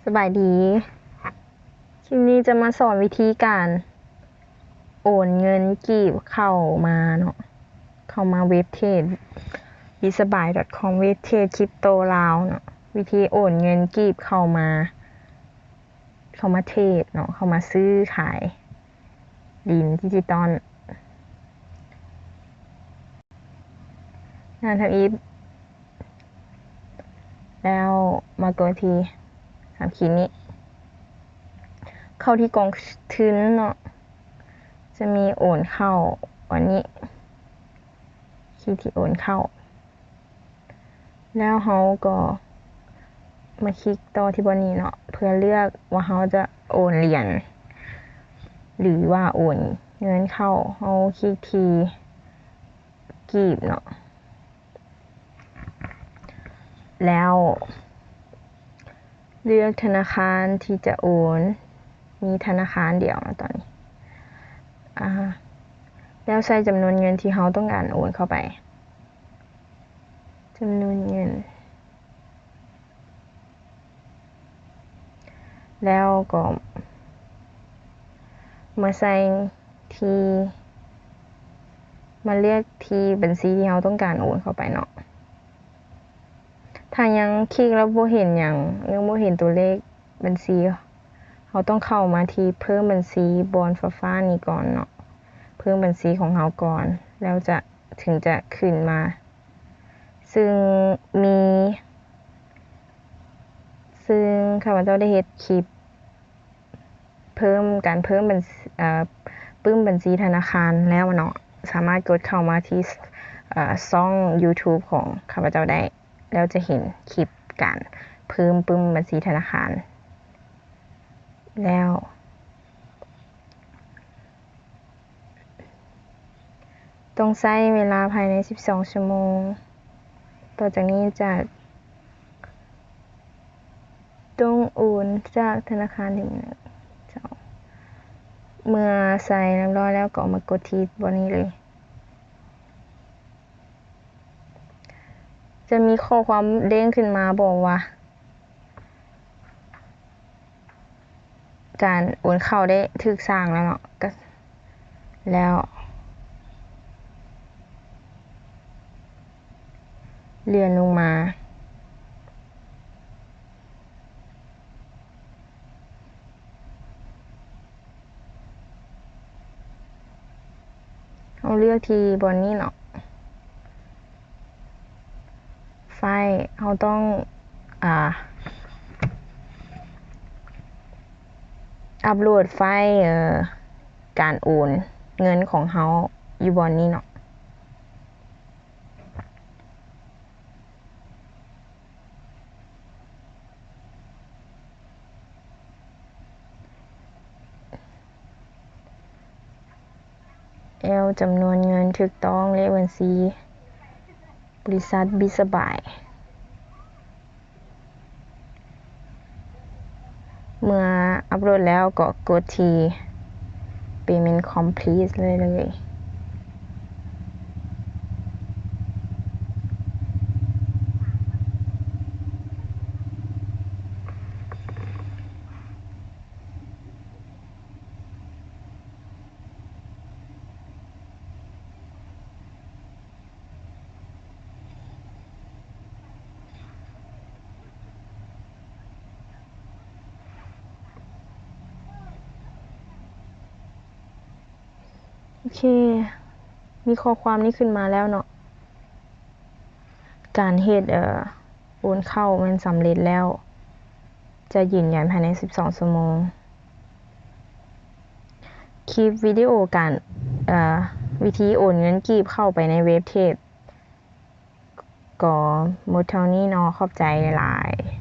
ສະບາຍດີ ຄລິບນີ້ຈະມາສອນວິທີການໂອນເງິນກີບເຂົ້າມາເນາະ ເຂົ້າມາເວັບເທຣດ Bitsabuy.com ເວັບເທຣດຄຣິບໂຕລາວເນາະ ວິທີໂອນເງິນກີບເຂົ້າມາ ເຂົ້າມາເທຣດເນາະ ເຂົ້າມາຊື້ຂາຍຫຼຽນດິຈິຕອນ. ໜ້າທຳອິດ ແລ້ວມາກົດທີ່ສາມຂີດນີ້ ເຂົ້າທີ່ກອງທຶນເນາະ ຈະມີໂອນເຂົ້າ ອັນນີ້ ຄລິກທີ່ໂອນເຂົ້າ ແລ້ວເຮົາກໍມາຄລິກຕໍ່ທີ່ບ່ອນນີ້ເນາະ ເພື່ອເລືອກວ່າເຮົາຈະໂອນຫຼຽນ ຫຼືວ່າໂອນເງິນເຂົ້າ ເຮົາຄລິກທີ່ກີບເນາະ ແລ້ວເລືອກທະນາຄານທີ່ຈະໂອນ ມີທະນາຄານດຽວເນາະຕອນນີ້ ອາ ແລ້ວໃສ່ຈຳນວນເງິນທີ່ເຮົາຕ້ອງການໂອນເຂົ້າໄປ ຈຳນວນເງິນ ແລ້ວກໍມາໃສ່ທີ່ ມາເລືອກທີ່ບັນຊີທີ່ເຮົາຕ້ອງການໂອນເຂົ້າໄປເນາະ. ຖ້າຍັງຄລິກແລ້ວບໍ່ເຫັນຫຍັງ ຍັງບໍ່ເຫັນຕົວເລກບັນຊີ ເຮົາຕ້ອງເຂົ້າມາທີ່ເພີ່ມບັນຊີ ບ່ອນຟ້າໆນີ້ກ່ອນເນາະ ເພີ່ມບັນຊີຂອງເຮົາກ່ອນ ແລ້ວຈະ ເຖິງຈະຂຶ້ນມາ ຊຶ່ງມີ ຊຶ່ງຂ້າພະເຈົ້າໄດ້ເຮັດຄລິບເພີ່ມ ການເພີ່ມບັນ ເອີ ປຶ້ມບັນຊີທະນາຄານແລ້ວເນາະ ສາມາດກົດເຂົ້າມາທີ່ ເອີ ຊ່ອງ YouTube ຂອງຂ້າພະເຈົ້າໄດ້ ແລ້ວຈະເຫັນຄລິບການເພີ່ມປຶ້ມບັນຊີທະນາຄານ ແລ້ວ ຕ້ອງໃຊ້ເວລາພາຍໃນສິບສອງຊົ່ວໂມງ ຕໍ່ຈາກນີ້ຈະຕ້ອງໂອນຈາກທະນາຄານທີ່ເຈົ້າ ເມື່ອໃສ່ຮຽບຮ້ອຍແລ້ວກໍມາກົດທີ່ບ່ອນນີ້ເລີຍ ຈະມີຂໍ້ຄວາມເດ້ງຂຶ້ນມາບອກວ່າ ການໂອນເຂົ້າໄດ້ຖືກສ້າງແລ້ວເນາະ ກະ ແລ້ວເລື່ອນລົງມາ ເຮົາເລືອກທີ່ບ່ອນນີ້ເນາະ ໄຟລ໌ ເຮົາຕ້ອງ ອາ ອັບໂຫຼດໄຟລ໌ ເອີ ການໂອນເງິນຂອງເຮົາຢູ່ບ່ອນນີ້ເນາະ. ແລ້ວຈຳນວນເງິນຖືກຕ້ອງ ເລກບັນຊີບໍລິສັດ Bitsabuy. ເມື່ອອັບໂຫຼດແລ້ວກໍກົດທີ່ Payment Complete ໄດ້ເລີຍ. ໂອເຄ ມີຂໍ້ຄວາມນີ້ຂຶ້ນມາແລ້ວເນາະ ການເຮັດ ເອີ ໂອນເຂົ້າແມ່ນສຳເລັດແລ້ວ ຈະຢືນຢັນພາຍໃນສິບສອງຊົ່ວໂມງ. ຄລິບວິດີໂອການ ເອີ ວິທີໂອນເງິນກີບເຂົ້າໄປໃນເວັບເທຣດ ກໍໝົດເທົ່ານີ້ເນາະ ຂອບໃຈຫຼາຍໆ.